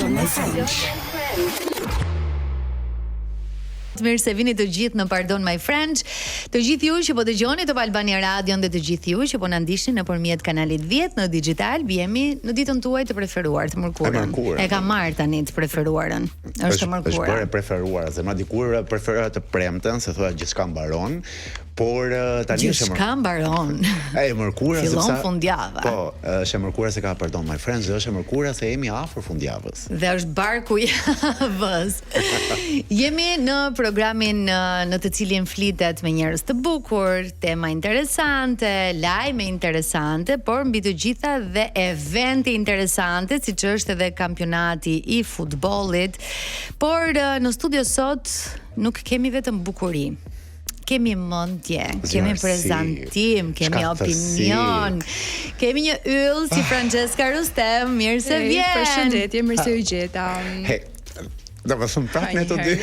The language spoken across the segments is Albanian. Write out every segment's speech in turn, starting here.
Pardon my French. Mirë se vini të gjithë në Pardon My French. Të gjithë ju që po dëgjoni Top Albania Radion dhe të gjithë ju që po na ndiqni nëpërmjet kanalit 10 në Digital, jemi në ditën tuaj të preferuar, të mërkurën. E kam marrë tani të preferuarën. Është e mërkura. Është bërë e preferuara, zemra dikur preferoja të premten, se thoja gjithçka mbaron, por tani është e mërkura. Gjithçka mbaron. E mërkura sepse fillon fundjava. Po, është e mërkura se ka Pardon My French dhe është e mërkura se jemi afër fundjavës. Dhe është barku i javës. Jemi në programin në të cilin flitet me njerëz të bukur, tema interesante, lajme interesante, por mbi të gjitha dhe evente interesante, siç është edhe kampionati i futbollit. Por në studio sot nuk kemi vetëm bukuri. Kemi mendje, kemi prezantim, kemi opinion, kemi një yll si ah. Francesca Rustem, mirë se vjen. Përshëndetje, mirë se ju gjeta. Hey, Domethënë prapë ne të dy.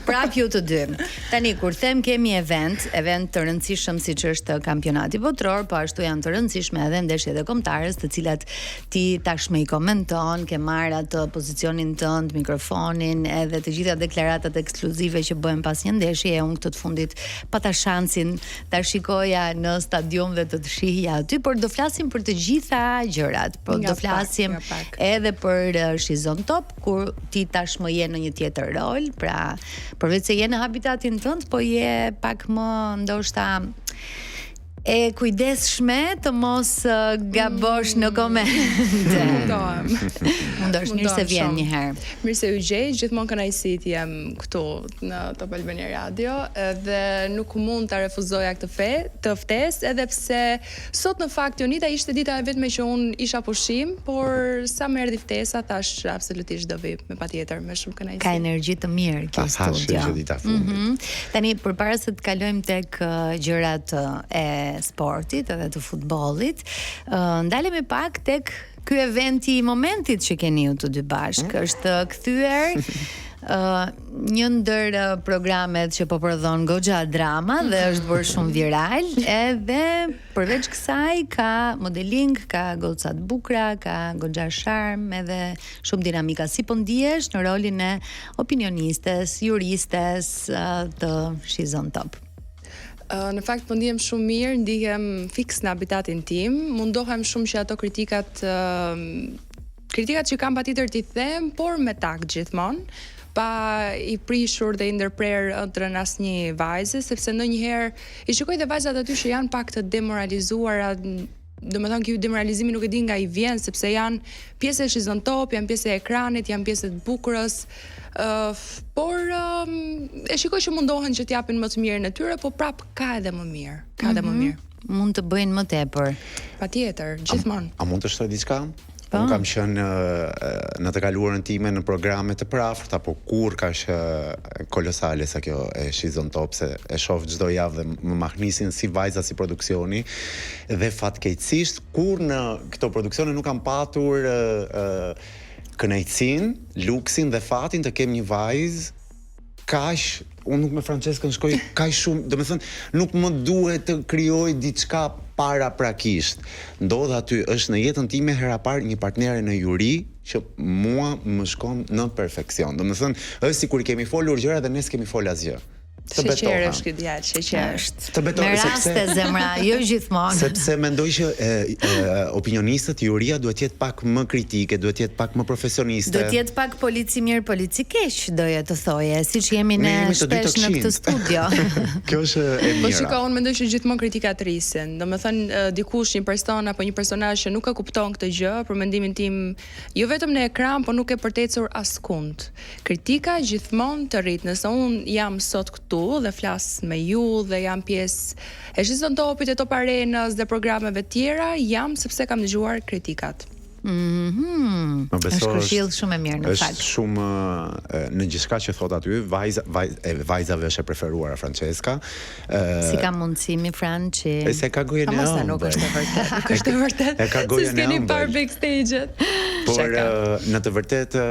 Prapë ju të dy. Tani, kur them kemi event, event të rëndësishëm siç është kampionati botëror, po ashtu janë të rëndësishme edhe ndeshjet e kombëtares, të cilat ti tashmë i komenton, ke marrë atë pozicionin tënd, mikrofonin, edhe të gjitha deklaratat ekskluzive që bëhen pas një ndeshje, e unë këtë të fundit pata shansin ta shikoja në stadium dhe të të shihja aty, por do flasim për të gjitha gjërat, po do flasim edhe për uh, She's on Top, kur ti tashmë je në një tjetër rol, pra përveç se je në habitatin tënd, po je pak më ndoshta e kujdesshme të mos uh, gabosh mm. në komente. Mundohem. Mundohesh, mirë se vjen një herë. Mirë se ju gjej, gjithmonë kënaqësi të jem këtu në Top Albania Radio dhe nuk mund ta refuzoja këtë fe, të ftesë, edhe pse Sot në fakt Jonida ishte dita e vetme që unë isha pushim, por sa më erdhi ftesa thashë absolutisht do vij me patjetër, me shumë kënaqësi. Ka energji të mirë kjo studio. Ta dita fundit. Mm -hmm. Tani përpara se të kalojmë tek gjërat e sportit edhe të futbollit, ndalemi pak tek ky eventi i momentit që keni ju të dy bashkë. Mm. Është kthyer Uh, një ndër programet që po prodhon goxha drama dhe është bërë shumë viral, edhe përveç kësaj ka modeling, ka goca të bukura, ka goxha sharm edhe shumë dinamika. Si po ndihesh në rolin e opinionistes, juristes të She's on Top? Në fakt po ndihem shumë mirë, ndihem fiks në habitatin tim, mundohem shumë që ato kritikat Kritikat që kam patjetër t'i them, por me takt gjithmonë, pa i prishur dhe i ndërprerë ëndrrën asnjë vajze, sepse ndonjëherë i shikoj dhe vajzat aty që janë pak të demoralizuara, domethënë ky demoralizimi nuk e di nga i vjen sepse janë pjesë e She's on Top, janë pjesë e ekranit, janë pjesë e të bukurës. Ë uh, por uh, e shikoj që mundohen që të japin më të mirën e tyre, po prap ka edhe më mirë, ka edhe mm -hmm. më mhm. mirë. Mund të bëjnë më tepër. Patjetër, gjithmonë. A, a mund të shtoj diçka? Po. Unë kam qenë në të kaluarën time në programe të përafërta, po kurrë kaq kolosale sa kjo e She's on Top, se e shoh çdo javë dhe më mahnisin si vajza si produksioni dhe fatkeqësisht kurrë në këto produksione nuk kam patur kënaqësinë, luksin dhe fatin të kem një vajzë kaq, unë nuk me Franceskën shkoj kaq shumë, domethënë nuk më duhet të krijoj diçka paraprakisht. Ndodh aty, është në jetën time hera e parë një partnere në juri që mua më shkon në perfeksion. Domethënë, është sikur i kemi folur gjëra dhe ne s'kemi fol asgjë. Të betohem. Sheqer është ky djalë, sheqer është. Të betohem Me raste sepse zemra, jo gjithmonë. Sepse mendoj që e, e, opinionistët, juria duhet të jetë pak më kritike, duhet të jetë pak më profesioniste. Duhet të jetë pak Polic i mirë, polic i keq, doje të thoje, siç jemi ne shpesh në këtë studio. Kjo është e mira. Po shiko, unë mendoj që gjithmonë kritikat rrisin. Domethënë dikush, një person apo një personazh që nuk e kupton këtë gjë, për mendimin tim, jo vetëm në ekran, po nuk ke për të ecur askund. Kritika gjithmonë të rrit. Nëse unë jam sot këtu dhe flas me ju dhe jam pjesë e She's on Topit, e Top Arenës dhe programeve tjera, jam sepse kam dëgjuar kritikat. Mhm. Mm është këshillë shumë e mirë në fakt. Është shumë në gjithçka që thotë aty, vajza vaj, e vajzave është e preferuara Francesca. Ë Si ka mundësi mi Franci? E se ka gojën e ëmbël. Nuk është e vërtetë, nuk është e vërtetë. E ka gojën e ëmbël. S'keni parë backstage-et. Por në të vërtetë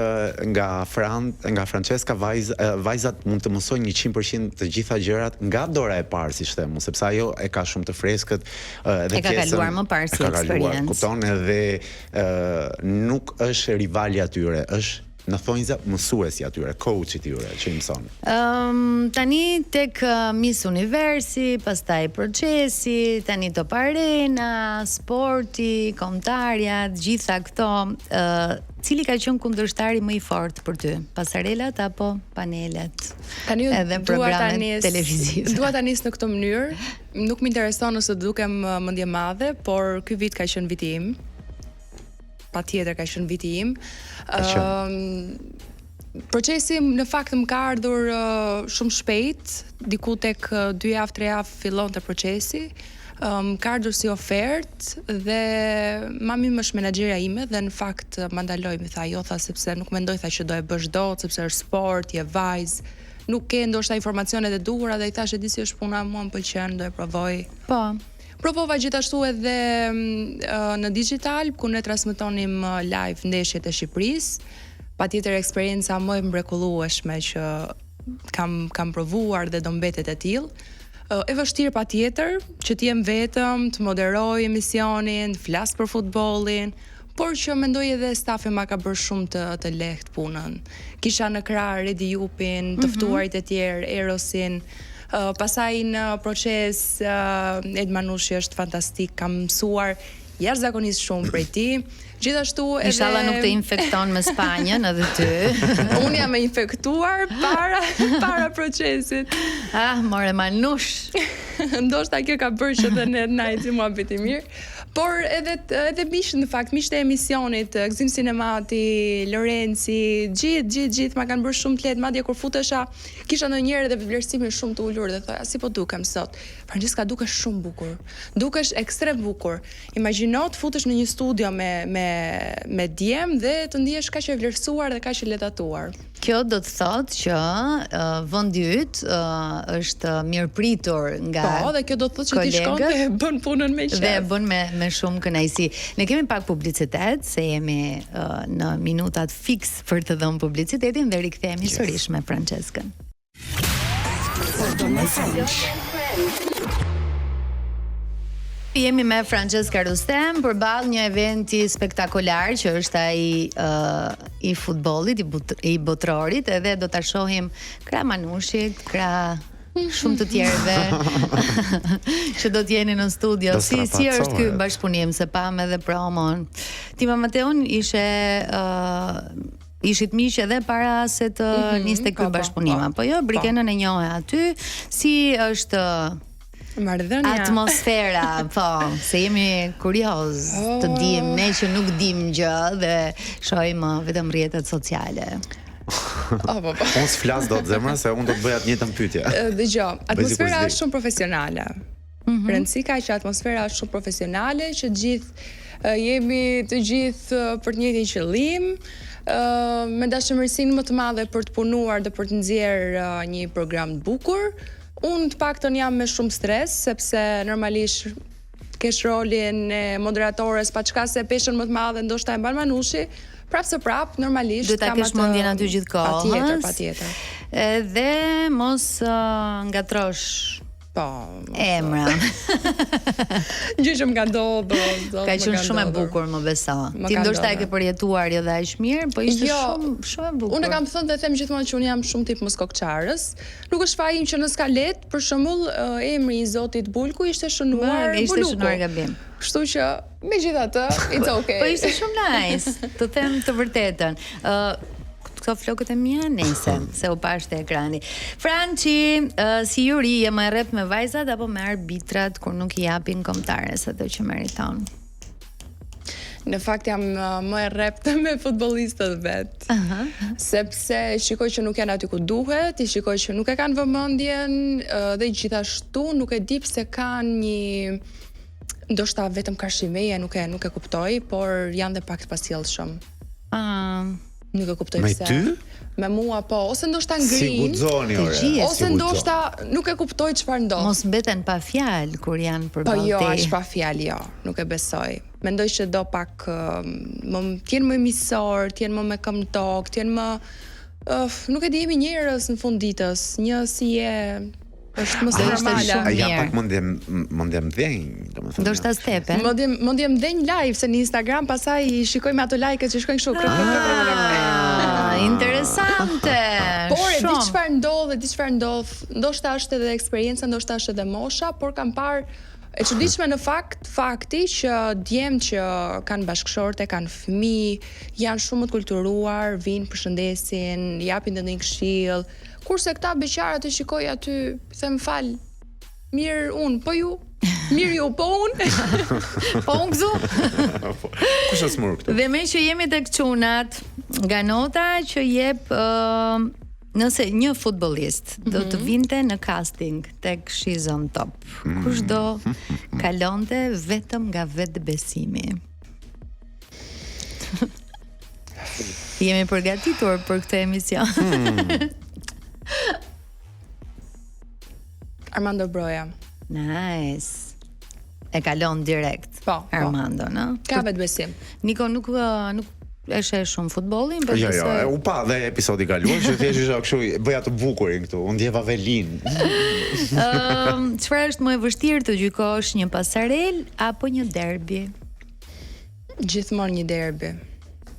nga Fran, nga Francesca vajz, vajzat mund të mësojnë 100% të gjitha gjërat nga dora e parë, siç them unë, sepse ajo e ka shumë të freskët, dhe e ka kaluar më parë si eksperiencë. Kupton edhe ë nuk është rivalja e tyre, është në thonjza mësuesi atyre, coach i tyre që i mëson. Ëm um, tani tek Miss Universi, pastaj procesi, tani Top Arena, sporti, kombëtarja, të gjitha këto, ë uh, cili ka qenë kundërshtari më i fortë për ty? Pasarelat apo panelet? Tani edhe programet nis, televizive. Dua ta nis në këtë mënyrë. Nuk më intereson nëse dukem mendjemadhe, por ky vit ka qenë viti im. Patjetër ka qenë viti im. Ëm um, procesi në fakt më ka ardhur uh, shumë shpejt, diku tek uh, dy javë, tre javë fillonte procesi. Më um, ka ardhur si ofertë dhe mami im është menaxherja ime dhe në fakt ma ndaloi, më tha jo tha sepse nuk mendoj tha që do e bësh dot sepse është sport, je vajzë, nuk ke ndoshta informacionet e duhura dhe i thashë e di si është puna, mua më pëlqen, do e provoj. Po. Provova gjithashtu edhe në Digitalb ku ne transmetonim live ndeshjet e Shqipërisë. Patjetër eksperienca më e mrekullueshme që kam kam provuar dhe do mbetet e tillë. E vështirë patjetër që të jem vetëm, të moderoj emisionin, të flas për futbollin, por që mendoj edhe stafi ma ka bërë shumë të të lehtë punën. Kisha në krah Redi Jupin, të mhm. ftuarit e tjerë, Erosin, uh, pastaj në proces uh, Ed Manushi është fantastik, kam mësuar jashtëzakonisht shumë prej tij. Gjithashtu edhe Inshallah nuk të infekton me Spanjën edhe ty. Unë jam e infektuar para para procesit. Ah, more Manush. Ndoshta kjo ka bërë që dhe ne na eci muhabeti mirë. Por edhe edhe miqtë në fakt, miqtë e emisionit, Gëzim Sinemati, Lorenci, gjithë gjithë gjithë ma kanë bërë shumë të lehtë, madje kur futesha, kisha ndonjëherë edhe vlerësimin shumë të ulur dhe thoja si po dukem sot. Francesca dukesh shumë bukur. Dukesh ekstrem bukur. Imagjino të futesh në një studio me me me djem dhe të ndihesh kaq e vlerësuar dhe kaq e ledhatuar. Kjo do të thotë që uh, vendi yt uh, është mirëpritur nga Po, dhe kjo do të thotë që ti shkon dhe e bën punën me qejf. Dhe e bën me me shumë kënaqësi. Ne kemi pak publicitet se jemi uh, në minutat fiks për të dhënë publicitetin dhe rikthehemi yes. sërish me Franceskën. Jemi me Francesca Rustem përballë një eventi spektakolar që është ai uh, i futbollit, i, but, i botërorit, edhe do ta shohim krah Manushit, krah shumë të tjerëve që do të jeni në studio. Si si është ky bashkëpunim se pamë edhe promon. Ti me Mateon ishe uh, ishit miq edhe para se të mm -hmm, niste ky po, po, bashkëpunim, po, apo jo? Po. Brikenën e njohe aty. Si është Marrëdhënia. Atmosfera, po, se jemi kurioz oh. të dim, ne që nuk dim gjë dhe shohim uh, vetëm rrjetet sociale. Oh, po, po. Unë s'flas dot zemra se unë do të bëja të njëjtën pyetje. Dëgjo, atmosfera është shumë profesionale. Mm -hmm. Rëndësi ka që atmosfera është shumë profesionale, që të gjithë jemi të gjithë për të njëjtin qëllim, me dashamirësinë më të madhe për të punuar dhe për të nxjerrë një program të bukur. Unë të paktën jam me shumë stres, sepse normalisht kesh rolin e moderatores, paçka se peshën më të madhe ndoshta e mban Manushi, prapë se prapë, normalisht Duhet ta kesh mendjen aty gjithë kohës. Patjetër, patjetër. Edhe mos uh, ngatërrosh Po. Emra. Gjë që më ka ndodhur, ka qenë shumë e bukur, më beso. Ti ndoshta e ke përjetuar jo dhe aq mirë, po ishte jo, shumë shumë e bukur. Unë e kam thënë dhe them gjithmonë që unë jam shumë tip moskokëçarës. Nuk është faji im që në skaletë, për shembull, emri i zotit Bulku ishte shënuar Buluku. Ishte shënuar gabim. Kështu që, megjithatë, it's okay. Po ishte shumë nice, të them të vërtetën. Ë uh, këto flokët e mia nejse, se u pashë te ekrani. Franci, uh, si juri je më e rreptë me vajzat apo me arbitrat kur nuk i japin kombëtares atë që meriton? Në fakt jam më e rreptë me futbollistët vetë. Uh -huh. Sepse shikoj që nuk janë aty ku duhet, i shikoj që nuk e kanë vëmendjen dhe gjithashtu nuk e di pse kanë një ndoshta vetëm karshi meje nuk e nuk e kuptoj, por janë dhe pak të pasjellshëm. Ah, nuk e kuptoj pse. Me ty? Me mua po, ose ndoshta ngrijnë. Si guxoni ore. Ose si ndoshta nuk e kuptoj çfarë ndodh. Mos mbeten pa fjalë kur janë përballë Po jo, aq pa fjalë jo, nuk e besoj. Mendoj që do pak më të jenë më miqësorë, të jenë më me këmbë në tokë, të jenë më uh, nuk e di jemi njerëz në fund ditës, një si je Është më se normale. Shumë mirë. Jam pak mendje mendjemëdhenj, domethënë. Ndoshta stepe. Mendje mendjemëdhenj live se në Instagram pastaj i shikoj me ato like-et që shkojnë kështu. Ah, Interesante. Por e di çfarë ndodh, e di çfarë ndodh. Ndoshta është edhe eksperienca, ndoshta është edhe mosha, por kam parë e çuditshme në fakt fakti që djem që kanë bashkëshorte, kanë fëmijë, janë shumë më të kulturuar, vijnë përshëndesin, japin dhe ndonjë këshill. Kurse këta beqarët i shikoj aty, them fal, Mirë unë, po ju? Mirë ju, po unë? po unë këtu? Po, kush është sëmurë këtu? Dhe meqë jemi tek çunat, nga nota që jep uh, nëse një futbollist do të mhm. vinte në casting tek She's on Top, mm. kush do kalonte vetëm nga vetëbesimi? Jemi përgatitur për këtë emision. Hmm. Armando Broja. Nice. E kalon direkt. Po, po. Armando, no? Ka vetëbesim. Niko nuk nuk e sheh shumë futbollin, por jo, jo, u pa dhe episodi i kaluar që thjesht isha kështu, bëja të bukurin këtu, u ndjeva velin. Ëm, çfarë është më e vështirë të gjykosh një pasarelë apo një derbi? Gjithmonë një derbi.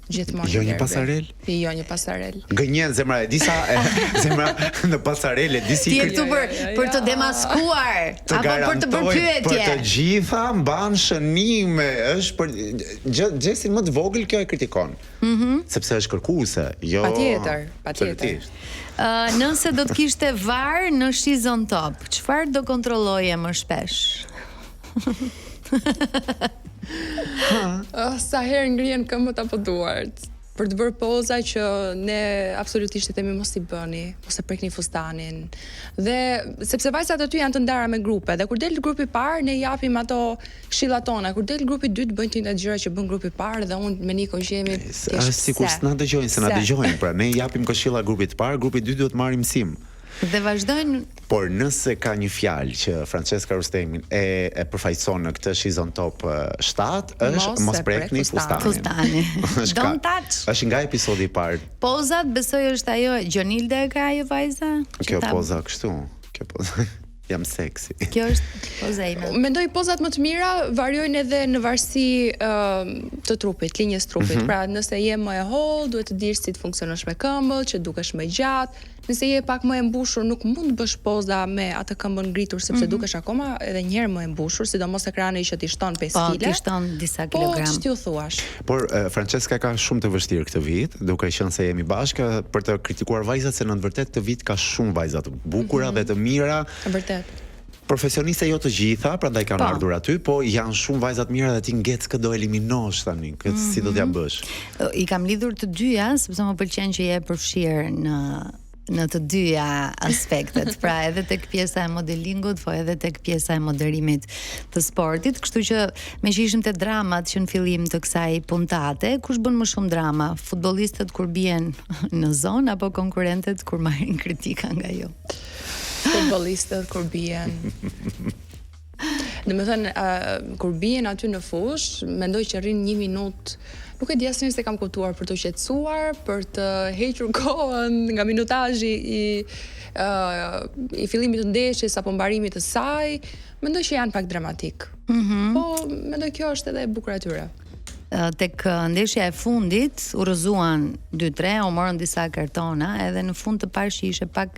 Gjithmonë jo një pasarelë? Jo një pasarelë. Gënjen zemra e disa e, zemra në pasarelë disi. Ti je këtu për jo, jo, për të demaskuar të apo për të bërë pyetje. Për të gjitha mban shënime, është për gjë gjestin më të vogël kjo e kritikon. Mm -hmm. Sepse është kërkuese, jo. Patjetër, patjetër. Uh, nëse do të kishte VAR në She's on Top, çfarë do kontrolloje më shpesh? Oh, sa herë ngrihen këmbët apo duart për të bërë poza që ne absolutisht i themi mos i bëni, mos e prekni fustanin. Dhe sepse vajzat aty janë të ndara me grupe dhe kur del grupi i parë ne japim ato këshillat tona, kur del grupi i dytë bëjnë të njëjtat gjëra që bën grupi i parë dhe unë me Nikon që jemi thjesht. Është sikur s'na dëgjojnë, se na dëgjojnë, pra ne japim këshilla grupit të parë, grupi i dytë duhet të marrë mësim. Dhe vazhdojnë Por nëse ka një fjalë që Francesca Rustemin e e përfaqëson në këtë She's on Top 7 është mos, mos prekni fustanin. Fustanin. Don't touch. Është nga episodi i parë. Pozat besoj është ajo Gjonilda e ka ajo vajza? Kjo poza kështu. Kjo poza. Jam seksi. Kjo është poza ime. Mendoj pozat më të mira variojnë edhe në varësi uh, të trupit, linjës trupit. Mm -hmm. Pra, nëse je më e hollë, duhet të dish si të funksionosh me këmbët, që dukesh më gjatë. Nëse je pak më e mbushur, nuk mund të bësh poza me atë këmbën ngritur sepse mm -hmm. dukesh akoma edhe një herë më e mbushur, sidomos ekrani që t'i shton 5 po, kg. Po, t'i shton disa po, kilogram. Po, ç't'ju thuash. Por Francesca ka shumë të vështirë këtë vit, duke qenë se jemi bashkë për të kritikuar vajzat se në të vërtetë këtë vit ka shumë vajza të bukura mm -hmm. dhe të mira. Vërtet. Profesioniste jo të gjitha, prandaj kanë po. ardhur aty, po janë shumë vajza të mira dhe ti ngec kë do eliminosh tani, kë mm -hmm. si do t'ia mhm. bësh. I kam lidhur të dyja sepse më pëlqen që je e përfshirë në në të dyja aspektet, pra edhe tek pjesa e modelingut, po edhe tek pjesa e moderimit të sportit, kështu që meqë ishim te dramat që në fillim të kësaj puntate, kush bën më shumë drama, futbollistët kur bien në zonë apo konkurrentet kur marrin kritika nga ju? Futbollistët kur bien. Domethënë, uh, kur bien aty në fushë, mendoj që rrinë një minutë, nuk e di asnjëherë s'e kam kuptuar për t'u qetësuar, për të hequr kohën nga minutazhi i, uh, i fillimit të ndeshjes apo mbarimit të saj, mendoj që janë pak dramatik. Mm -hmm. Po, mendoj kjo është edhe e bukura e tyre. Tek ndeshja e fundit u rrëzuan 2-3, u morën disa kartona, edhe në fund të pashë që ishe pak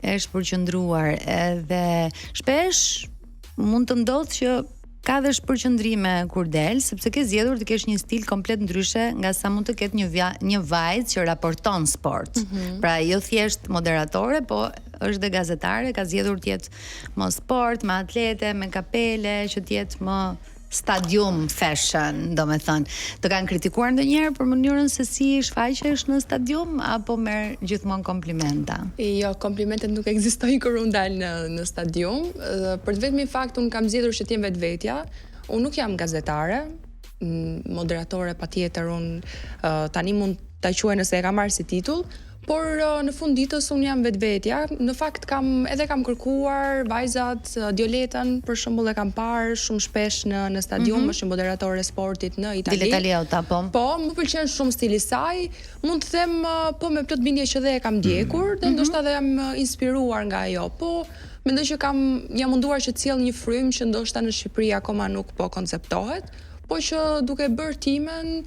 e shpërqendruar, edhe shpesh mund të ndodhë që ka dhe shpërqendrime kur del, sepse ke zgjedhur të kesh një stil komplet ndryshe nga sa mund të ketë një vja, një vajzë që raporton sport. Mm -hmm. Pra jo thjesht moderatore, po është dhe gazetare, ka zgjedhur të jetë më sport, më atlete, me kapele, që të jetë më stadium fashion, domethënë. Të kanë kritikuar ndonjëherë për mënyrën se si shfaqesh në stadium apo merr gjithmonë komplimenta? Jo, komplimentet nuk ekzistojnë kur unë dal në në stadium. Për të vetmin fakt unë kam zgjedhur që të jem vetvetja. Unë nuk jam gazetare, moderatore patjetër unë tani mund ta quaj nëse e kam marrë si titull, por në fund ditës unë jam vetvetja. Në fakt kam edhe kam kërkuar vajzat Dioletën për shembull e kam parë shumë shpesh në në stadium, mm -hmm. është një moderatore e sportit në Itali. Dioleta Leota, po. Po, më pëlqen shumë stili i saj. Mund të them po me plot bindje që dhe e kam ndjekur mm -hmm. dhe mhm. ndoshta dhe jam inspiruar nga ajo. Po, mendoj që kam jam munduar që të sjell një frymë që ndoshta në Shqipëri akoma nuk po konceptohet, po që duke bërë timen.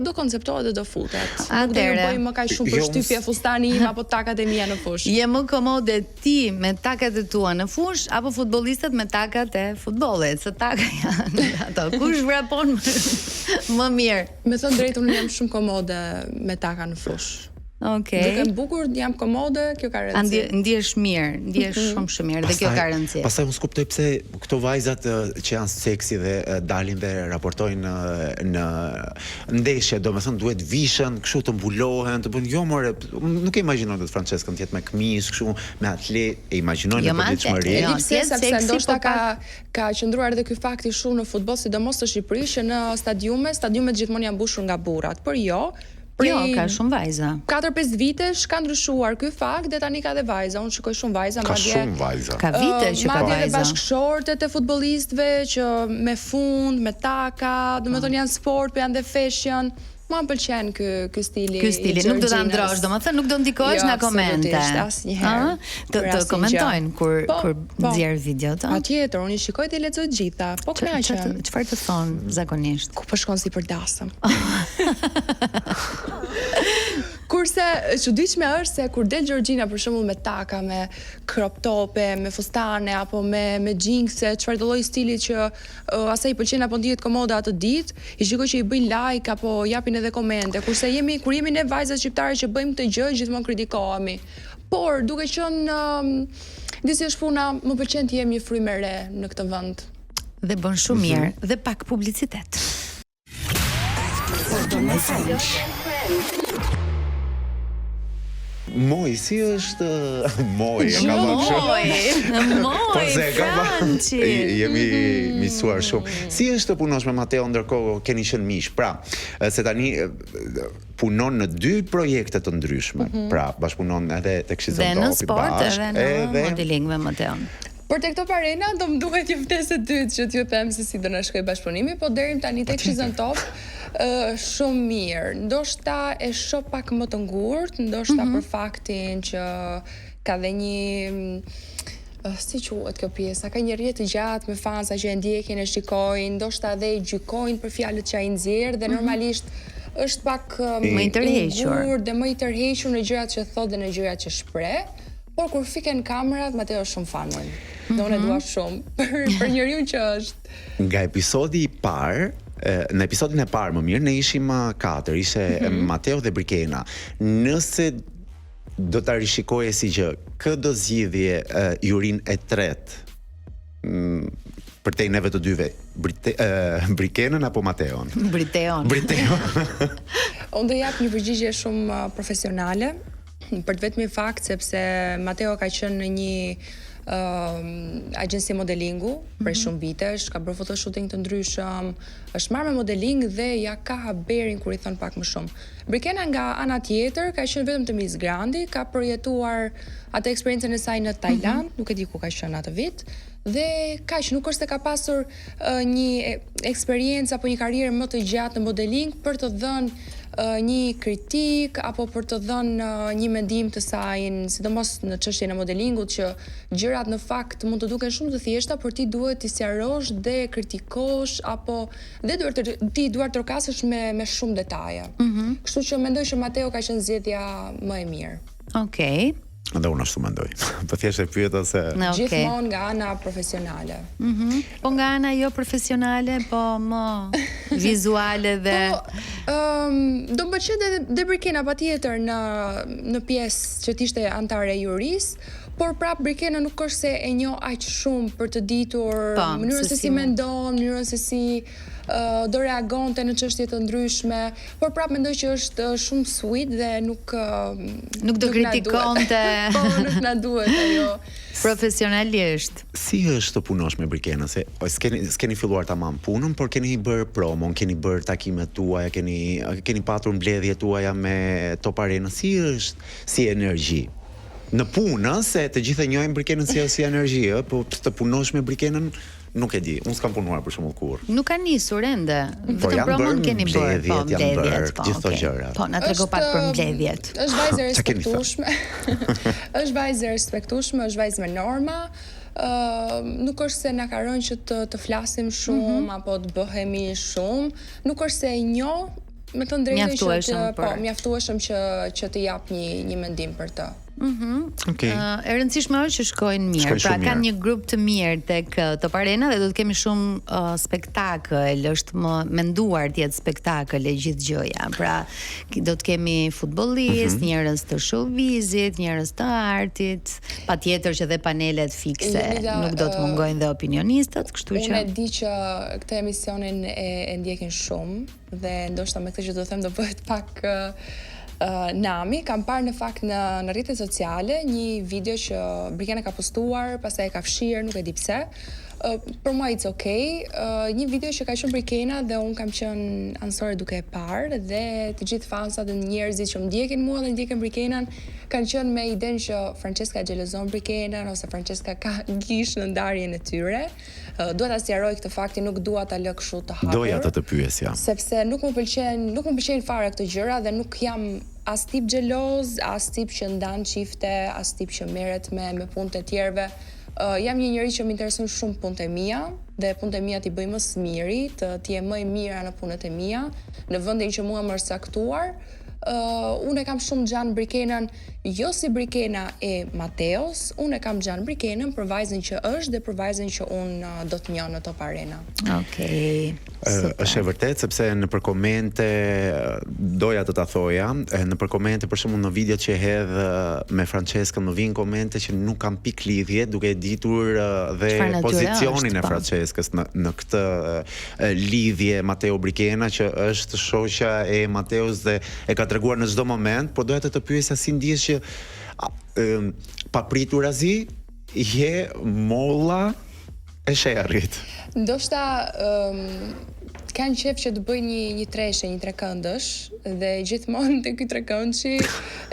Do konceptohet dhe do futet. Nuk do ju bëjë më kaq shumë jo, përshtypje fustani im apo takat e mia në fushë. Je më komode ti me takat e tua në fushë apo futbollistët me takat e futbollit, se taka janë ato. Kush vrapon më, më mirë? Me thënë të drejtën unë jam shumë komode me taka në fushë. Okej. Okay. Dukem bukur, jam komode, kjo ka rëndësi. Ndje, ndihesh mirë, ndihesh mm -hmm. shumë shumë mirë dhe kjo ka rëndësi. Pastaj unë s'kuptoj pse këto vajzat që janë seksi dhe dalin dhe raportojnë në në ndeshje, domethënë duhet vishen kështu të mbulohen, të bëjnë jo more, nuk e imagjinoj dot Franceskën të jetë me këmishë kështu, me atlet, e imagjinoj jo, në përditshmëri. Jo, pse sepse ndoshta po ka ka qëndruar edhe ky fakti shumë në futboll, sidomos në Shqipëri, që në stadiume, stadiumet gjithmonë janë mbushur nga burrat, por jo, Prej jo, ka shumë vajza. 4-5 vitesh ka ndryshuar ky fakt dhe tani ka dhe vajza. Unë shikoj shumë vajza, ka madje shumë vajza. Ka vite që ka vajza. Madje edhe bashkëshortet e futbollistëve që me fund, me taka, domethënë janë sport, po janë dhe fashion. Mua më pëlqen ky ky stili. Ky stili nuk do ta ndrosh, domethënë nuk do ndikohesh jo, nga komente. Asnjëherë. Të të komentojnë kur po, kur po. nxjerr videot, ëh. Patjetër, unë i shikoj dhe i lexoj të gjitha. Po kënaqem. Çfarë të thonë zakonisht? Ku po shkon si për dasëm? Kurse e çuditshme është se kur del Gjeorgjina për shembull me taka, me crop tope, me fustane apo me me xhinse, çfarëdo lloj stili që uh, asaj i pëlqen apo ndihet komode atë ditë, i shikoj që i bëjnë like apo japin edhe komente. Kurse jemi kur jemi ne vajzat shqiptare që bëjmë këtë gjë, gjithmonë kritikohemi. Por duke qenë um, di si është puna, më pëlqen të jem një frymë e re në këtë vend. Dhe bën shumë mhm. mirë dhe pak publicitet. Moj, si është Moj, e ka bërë kështu. Moj, moj, po se ka Franci. Jemi mm. miqësuar shumë. Si është të punosh me Mateo ndërkohë keni qenë miq? Pra, se tani punon në dy projekte të ndryshme. Mm -hmm. Pra, bashkëpunon edhe tek She's on Top, sport, bashkë, edhe në edhe modeling me Mateon. Por tek Top Arena do më duhet një ftesë e dytë që t'ju them se si do na shkojë bashkëpunimi, po deri më tani tek She's on Top ë shumë mirë. Ndoshta e shoh pak më të ngurtë, ndoshta mm -hmm. për faktin që ka dhe një uh, si quhet kjo pjesa, ka një rrjet të gjatë me fansa që e ndjekin, e shikojnë, ndoshta edhe e gjykojnë për fjalët që ai nxjerr dhe mm -hmm. normalisht është pak më i tërhequr dhe më i tërhequr në gjërat që thotë dhe në gjërat që shpreh. Por kur fiken kamerat, Mateo është shumë funny. Mm -hmm. Dhe unë e dua mhm. shumë për për njeriun që është. Nga episodi i parë, në episodin e parë më mirë ne ishim katër, ishte mm -hmm. Mateo dhe Brikena. Nëse do ta rishikoje si gjë, kë do zgjidhje uh, jurinë e tretë? Mm, përtej neve të dyve, Brite, uh, Brikenën apo Mateon? Briteon. Briteon. Unë do jap një përgjigje shumë profesionale. Për të vetmin fakt sepse Mateo ka qenë në një uh, agjenci modelingu mm -hmm. prej mhm. shumë vitesh, ka bërë photoshooting të ndryshëm, është marrë me modeling dhe ja ka haberin kur i thon pak më shumë. Brikena nga ana tjetër ka qenë vetëm te Miss Grandi, ka përjetuar atë eksperiencën e saj në Tajland, mm -hmm. nuk e di ku ka qenë atë vit. Dhe kaq, nuk është se ka pasur uh, një eksperiencë apo një karrierë më të gjatë në modeling për të dhënë uh, një kritikë apo për të dhënë uh, një mendim të sajin, sidomos në çështjen e modelingut që gjërat në fakt mund të duken shumë të thjeshta, por ti duhet t'i sqarosh dhe kritikosh apo dhe duhet të ti duartrokasësh me me shumë detaje. Mm -hmm. Kështu që mendoj që Mateo ka qenë zgjedhja më e mirë. Okej. Okay. Dhe unë ashtu mendoj. Po thjesht e pyeta se okay. Gjithmonë nga ana profesionale. Mhm. Mm po nga ana jo profesionale, po më vizuale dhe Po, ëm um, do më pëlqente edhe dhe Brikena patjetër në në pjesë që të ishte anëtare e jurisë, por prap Brikena nuk është se e njoh aq shumë për të ditur po, mënyrën se si mendon, mënyrën se si do reagonte në çështje të ndryshme, por prap mendoj që është shumë sweet dhe nuk nuk do kritikonte. po, nuk na duhet ajo. Profesionalisht. Si është të punosh me Brikenën? Se o, s'keni s'keni filluar tamam punën, por keni bërë promon, keni bërë takimet tuaja, keni keni patur mbledhjet tuaja me Top Arenën. Si është si energji? Në punë, ë, se të gjithë e njohim Brikenën si si energji, ë, po të punosh me Brikenën Nuk e di, unë s'kam punuar për shembull kurrë. Nuk ka nisur ende. Po, Vetëm promon keni bërë, po mbledhjet, po. Gjithë këto gjëra. Po, na trego pak për mbledhjet. Është vajzë e respektueshme. Është vajzë e respektueshme, është vajzë me norma. Ë nuk është se na ka rënë që të të flasim shumë mm -hmm. apo të bëhemi shumë, nuk është se e njoh. me të drejtën që të, po, mjaftueshëm që që të jap një një mendim për të. Mhm. Mm Okej. Okay. Uh, e rëndësishme është që shkojnë mirë. Shkojnë pra kanë një grup të mirë tek Top Arena dhe do të kemi shumë uh, spektakël, është më menduar të jetë spektakël e gjithë gjëja. Pra do të kemi futbollistë, mm -hmm. njerëz të showbizit, njerëz të artit, patjetër që dhe panelet fikse Jonida, nuk do të mungojnë dhe opinionistët, kështu që Unë e di që këtë emisionin e, e ndjekin shumë dhe ndoshta me këtë që do të them do bëhet pak uh, nami, kam parë në fakt në në rrjetet sociale një video që Brikena ka postuar, pastaj e ka fshirë, nuk e di pse. Uh, për mua it's okay. Uh, një video që ka qenë Brikena dhe unë kam qenë anësore duke e parë dhe të gjithë fansat dhe njerëzit që më ndjekin mua dhe ndjekin Brikenën kanë qenë me idenë që Francesca xhelozon Brikenën ose Francesca ka gisht në ndarjen e tyre. Uh, dua ta sqaroj këtë faktin, nuk dua ta lë kështu të hapur. Doja të të pyesja. Sepse nuk më pëlqen, nuk më pëlqejnë fare këto gjëra dhe nuk jam as tip xheloz, as tip që ndan çifte, as tip që merret me me punët e tjerëve. Uh, jam një njeri që më interesojnë shumë punët e mia dhe punët e mia t'i bëj më së miri, të të jem më e mira në punët e mia, në vendin që mua më është caktuar. Uh, unë e kam shumë xhan Brikenën, jo si Brikena e Mateos, unë e kam xhan Brikenën për vajzën që është dhe për vajzën që unë uh, do të njoh në Top Arena. Okej. Okay. Është e vërtetë sepse nëpër komente doja të ta thoja, nëpër komente për shembull në videot që hedh me Franceskën më vijnë komente që nuk kanë pikë lidhje duke e ditur dhe pozicionin e po. Franceskës në në këtë lidhje Mateo Brikena që është shoqja e Mateos dhe e ka treguar në çdo moment, por doja të të pyesja si ndihesh që papriturazi je molla e sherrit. Ndoshta um, kanë qejf që të bëjnë një një treshe, një trekëndësh dhe gjithmonë te ky trekëndëshi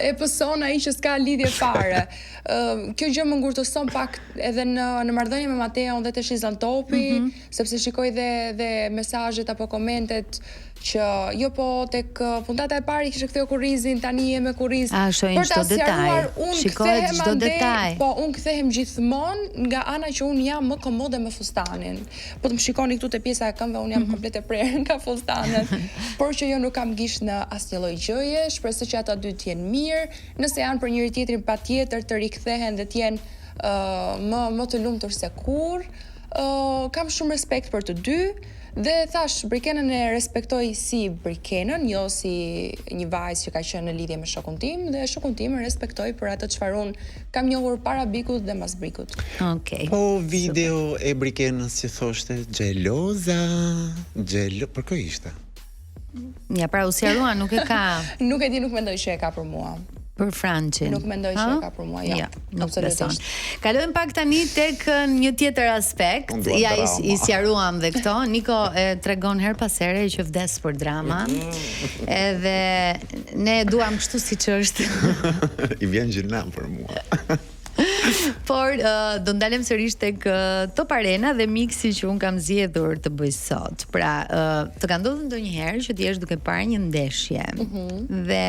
e pëson ai që s'ka lidhje fare. Ëm kjo gjë më ngurtëson pak edhe në në marrëdhënie me Mateon dhe te Shizan Topi, mm -hmm. sepse shikoj dhe dhe mesazhet apo komentet që jo po tek puntata e parë i kishe kthyer kurrizin, tani je me kurriz. A, shohin çdo detaj. Shikohet çdo detaj. Po, unë kthehem gjithmonë nga ana që unë jam më komode me fustanin. Po të më shikoni këtu te pjesa e këmbëve, unë jam mm -hmm. komplet e prerë nga fustanet. Por që jo nuk kam gisht në asnjë lloj gjëje, shpresoj që ata dy të jenë mirë, nëse janë për njëri tjetrin patjetër të rikthehen dhe të jenë uh, më më të lumtur se kurrë. Uh, kam shumë respekt për të dy. Dhe thashë, Brikenën e respektoj si Brikenën, jo si një vajzë që ka qenë në lidhje me shokun tim dhe shokun tim e respektoj për atë çfarë unë kam njohur para Bigut dhe mas Bigut. Okej. Okay. Po video e Brikenës që thoshte xheloza, xhelo, për kë ishte? Ja pra u sqarua, nuk e ka. nuk e di, nuk mendoj që e ka për mua. Për Françin. Nuk mendoj që e ka për mua, jo. Ja, nuk beson. Kalojmë pak tani tek një tjetër aspekt. Ja i, i sqaruam dhe këto. Niko e tregon herë pas here që vdes për drama. Mm. Edhe ne e duam kështu siç është. I vjen gjynah për mua. Por uh, do ndalem sërish tek uh, Top Arena dhe miksi që unë kam zgjedhur të bëj sot. Pra, uh, të ka ndodhur ndonjëherë që të jesh duke parë një ndeshje mm -hmm. dhe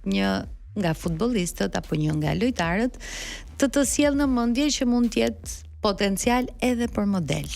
një nga futbollistët apo një nga lojtarët të të sjellë në mendje që mund të jetë potencial edhe për model.